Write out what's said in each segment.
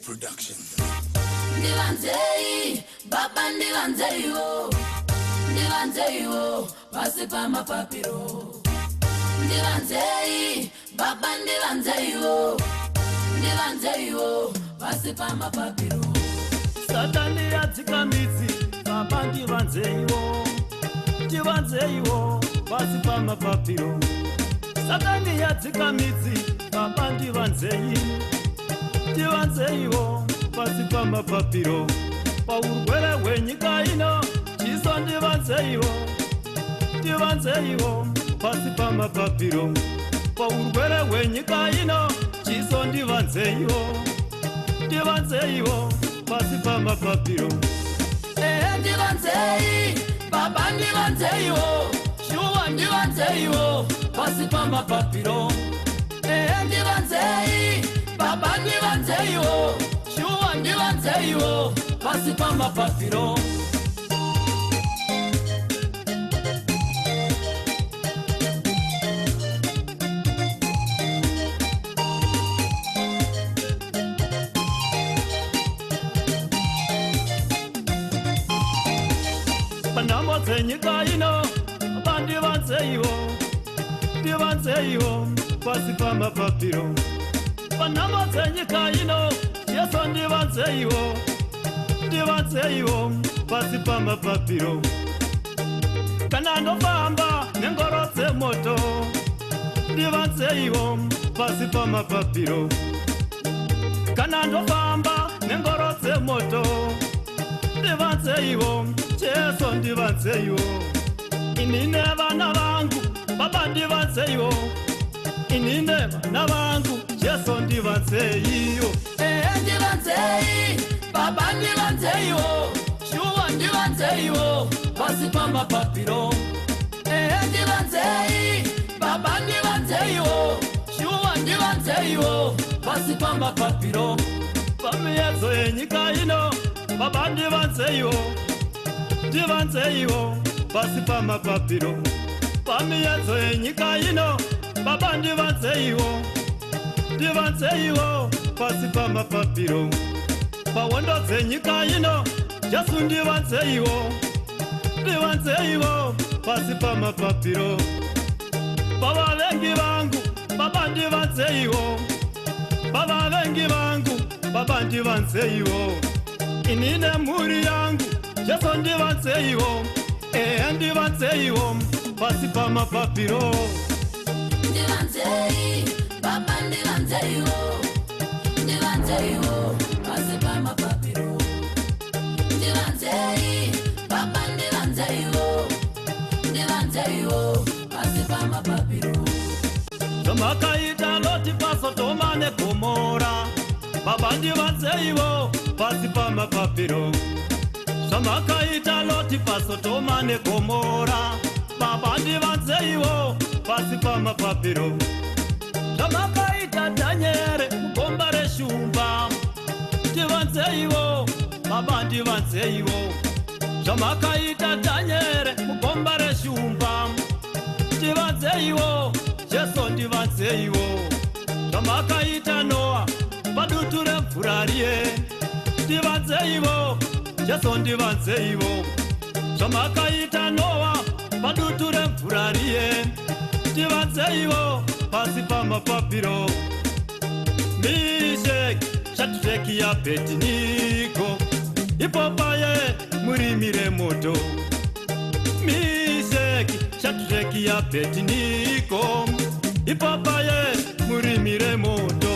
Production. Ndivanzei baba, ndivanzeiwo, ndivanzeiwo pasi pamapapiro. Ndivanzei baba, ndivanzeiwo, ndivanzeiwo pasi pamapapiro. Satani yadzika midzi, baba ndivanzeiwo, ndivanzeiwo pasi pamapapiro. Satani yadzika midzi, baba ndivanzei, ndivanzeiwo pasi pamapapiro. Paurwere hwenyika ino, Jesu ndivanzeiwo, ndivanzeiwo pasi pamapapiro. Paurwere hwenyika ino, Jesu ndivanzeiwo, ndivanzeiwo pasi pamapapiro. Ehe, ndivanzei baba, ndivanzeiwo, shuwa ndivanzeiwo pasi pamapapiro. Ehe, ndivanzei baba, ndivanzeiwo, shuwa ndivanzeiwo pasi pamapapiro. Panhamo dzenyika ino, bandivanzeiwo, ndivanzeiwo pasi pamapapiro. Panhamo dzenyika ino, Jesu ndivanzeiwo, ndivanzeiwo pasi pamapapiro. Kana ndofamba nengoro dzemoto, ndivanzeiwo pasi pamapapiro. Kana ndofamba nengoro dzemoto, ndivanzeiwo, Jesu ndivanzeiwo. Ini nevana vangu, baba ndivanzeiwo. Ini nevana vangu, Jesu ndivanzeiwo. Ehe, ndivanzei baba, ndivanzeiwo, shuwa ndivanzeiwo pasi pamapapiro. Ehe, ndivanzei baba, ndivanzeiwo, shuwa ndivanzeiwo pasi pamapapiro. Pamiedzo yenyika ino, baba ndivanzeiwo, ndivanzeiwo pasi pamapapiro. Pamiedzo yenyika ino, baba ndivanzeiwo, ndivanzeiwo pasi pamapapiro. Pahondo dzenyika ino, Jesu ndivanzeiwo, ndivanzeiwo pasi pamapapiro. Pavavengi vangu, baba ndivanzeiwo, pavavengi vangu, baba ndivanzeiwo. Ini nemhuri yangu, Jesu ndivanzeiwo, ehe ndivanzeiwo pasi pamapapiro. Ndivanzei baba, ndivanzeiwo, ndivanzeiwo pasi pamapapiro. Ndivanzei baba, ndivanzeiwo, ndivanzeiwo pasi pamapapiro. Zvamakaita Loti paSodhoma neGomora, baba ndivanzeiwo pasi pamapapiro. Zvamakaita Loti paSodhoma neGomora, baba ndivanzeiwo pasi pamapapiro. Zvamakaita Dhanyere mugomba reshumba, ndivanzeiwo, baba ndivanzeiwo. Zvamakaita Dhanyere mugomba reshumba, ndivanzeiwo, Jesu ndivanzeiwo. Zvamakaita Noa padutu remvura riye, ndivanzeiwo, Jesu ndivanzeiwo. Zvamakaita Noa padutu remvura riye, ndivanzeiwo pasi pamapapiro. Misheki, Shadraki, Abednego, ipopaye murimi remoto. Misheki, Shadraki, Abednego, ipopaye murimi remoto.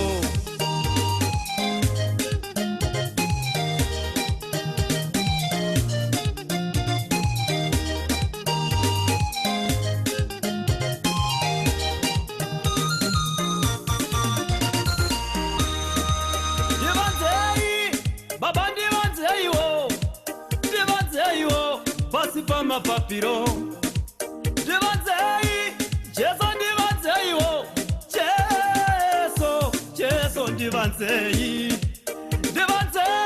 Ndivanzei baba, ndivanzeiwo, ndivanzeiwo pasi pamapapiro. Ndivanzei Jesu, ndivanzeiwo, Jesu, Jesu ndivanzei, ndivanzeiwo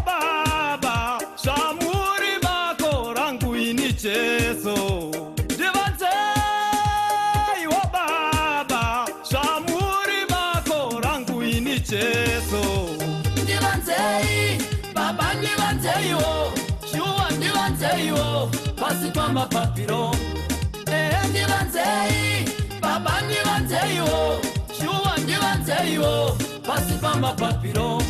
baba, zvamuri bako rangu ini Jesu. Ndivanzeiwo baba, zvamuri bako rangu ini Jesu. Pasi pamapapiro. Ehe, ndivanzei baba, ndivanzeiwo, shuwa ndivanzeiwo pasi pamapapiro.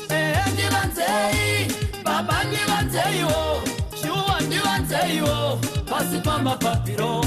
Ehe, ndivanzei baba, ndivanzeiwo, shuwa ndivanzeiwo pasi pamapapiro.